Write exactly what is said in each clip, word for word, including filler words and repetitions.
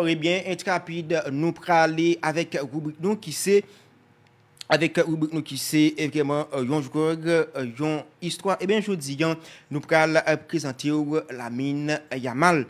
Ebyen, trè rapid, nou prale avèk ribrik nou ki se, avèk ribrik nou ki se, e, vrèman, e, yon jwè, e, yon istwa. Ebyen, jodi a, nou pral, e, prezante w Lamine Yamal.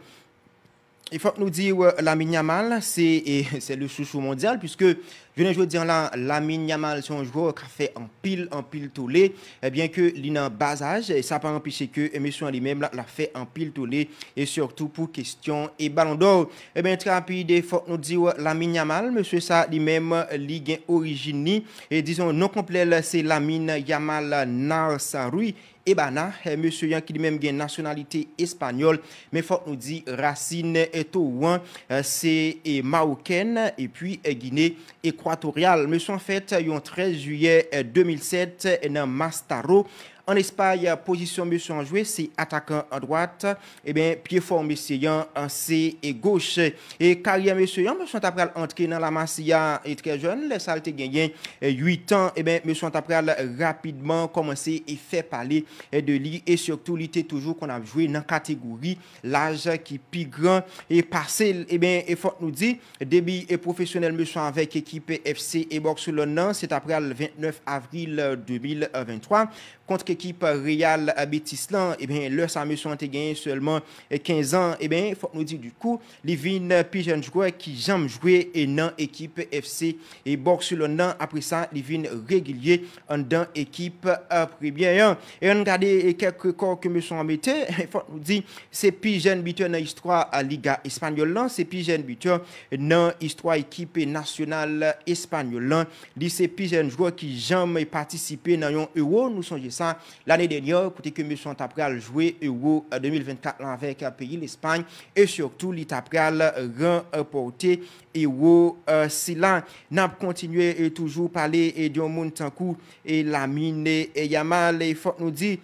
E fòk nou di w, Lamine Yamal, se, e, se le chouchou mondyal, puiske jounen jodi a la, Lamine Yamal se yon jwè k ap fè anpil, anpil tole, e, byen ke li nan ba zaj, e sa pa anpeche ke, e, mesye an li menm la, l ap fè anpil tole, e sitou pou kesyon, e, Ballon d'Or. Ebyen, trè rapid, e fòk nou di w, Lamine Yamal, mesye sa li menm, li gen orijin li, e dizon, non konplè l se Lamine Yamal Narsary Ebana, e, mesye an ki li menm gen nasyonalite espanyòl, men fòk nou di rasin, e, towo an, e, se, e, mawokèn, epi, e, Gine Ekwatoryal. Mesye an fèt yon trèz jiyè, e, de mil sèt, e, nan Mataró, ann Espay. Pozisyon mesye an jwe, se atakan an dwat, ebyen, pye fò mesye an, an, se, e, goch. E karyè mesye an, mesye an ta pral antre nan La Masia, e, trè jèn, lè sa l te genyen, e, uit an, ebyen, mesye an ta pral rapidman kòmanse e fè pale, e, de li, e sitou, li te toujou konn ap jwe nan kategori laj ki pi gran e pase l. Ebyen, e fòk nou di, debi, e, pwofesyonèl mesye an avèk ekip F C e Barcelone nan, se ta pral vennèf avril, e, de mil venntwa. Kont ekip Real Betis lan, ebyen, lè sa mesye an te genyen sèlman, e, kenz an, ebyen, fòk nou di, dikou, li vin pi jèn jwè ki janm jwe, e, nan ekip F C e Barcelone nan. Apre sa, li vin regilye anndan ekip, e, premyè an. E ann gade, e, kèk rekò ke mesye an mete. Fòk nou di, se pi jèn bitè nan istwa, e, Liga Espanyòl lan, se pi jèn bitè nan istwa ekip nasyonal espanyòl lan. Li se pi jèn jwè ki janm patisipe nan yon Euro. Nou sonje sa, lane dènyè, kote ke mesye an ta pral jwe Euro, e, de mil vennkat lan avèk, e, peyi Lespay, e sitou li ta pral ranpòte Euro, e, sila. N ap kontinye, e, toujou pale, e, de yon moun tankou, e, Lamine, e, Yamal, e fòk nou di,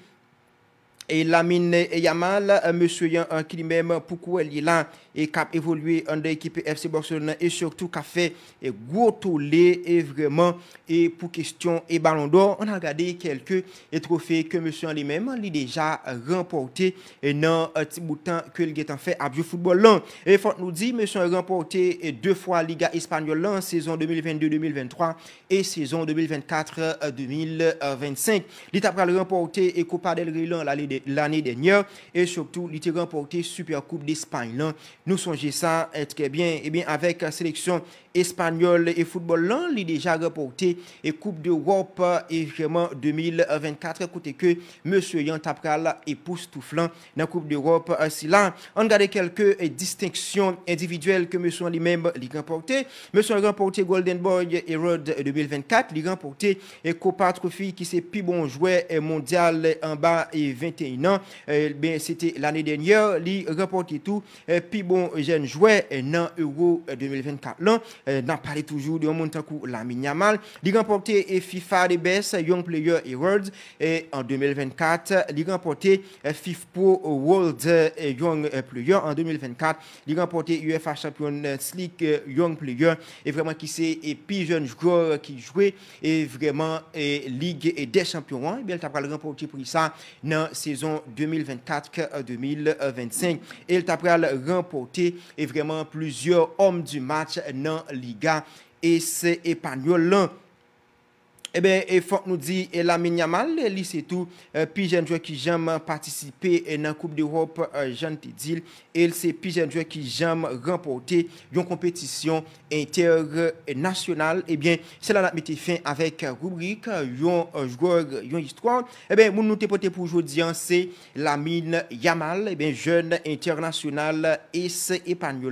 e, Lamine, e, Yamal, e, mesye an, e, ki li menm pou kouwè li la, e k ap evolye anndan ekip F C Barcelone nan, e sitou k ap fè, e, gwo tole, e vrèman, e pou kesyon, e Ballon d'Or, ann al gade kèlke, e twofe ke mesye an li menm, li deja ranpòte, e nan, e, ti bout tan ke l gentan fè ap jwe foutbòl lan. E fòk nou di, mesye an ranpòte, e, de fwa Liga Espanyòl lan, sezon de mil vennde de mil venntwa, e sezon de mil vennkat, e, de mil vennsenk. Li ta pral ranpòte, e, Copa del Rey lan lane dè-, lane dènyè, e sitou, li te ranpòte Super Coupe d'Espagne lan. Nou sonje sa, e, trè byen. Ebyen, avèk, e, seleksyon espanyòl e foutbòl lan, li deja ranpòte, e, Coupe d'Europe, e vrèman de mil vennkat, kote ke mesye an ta pral epoustouflan nan Coupe d'Europe, e, sila. Ann gade kèlke, e, distenksyon endividyèl ke mesye an li menm li ranpòte. Mesye an ranpòte Golden Boy Award de mil vennkat, li ranpòte, e, Copa Trophy ki se pi bon jwè, e, mondyal, e, anba, e, venteyen an. E, ben, se te lane dènyè, li ranpòte tou, e, pi bon jèn jwè, e, nan Euro, e, de mil vennkat lan. E, n ap pale toujou de yon moun tankou Lamine Yamal. Li ranpòte, e, FIFA The Best Young Player Award, e, an de mil vennkat. Li ranpòte, e, FIFPro World, e, Young, e, Player an de mil vennkat. Li ranpòte UEFA Champions League, e, Young Player. E vrèman ki se, e, pi jèn jwè ki jwe, e vrèman, e, Lig, e, dè Chanpyon an. Ebyen, l ta pral ranpòte pri sa nan sezon de mil vennkat, de mil vennsenk. E l ta pral ranpòte, e vrèman, plizyè Homme du Match nan Liga Espanyòl lan. Ebyen, e fòk nou di, e Lamine Yamal, li se tou, e, pi jèn jwè ki janm patisipe, e, nan Coupe d'Europe, e, jan n te di l, e l se pi jèn jwè ki janm ranpòte yon konpetisyon entènasyonal. Ebyen, se la n ap mete fen avèk ribrik, e, yon, e, jwè, yon istwa. Ebyen, moun nou te pote pou jodi an, se Lamine Yamal, ebyen, jèn entènasyonal es-, espanyòl.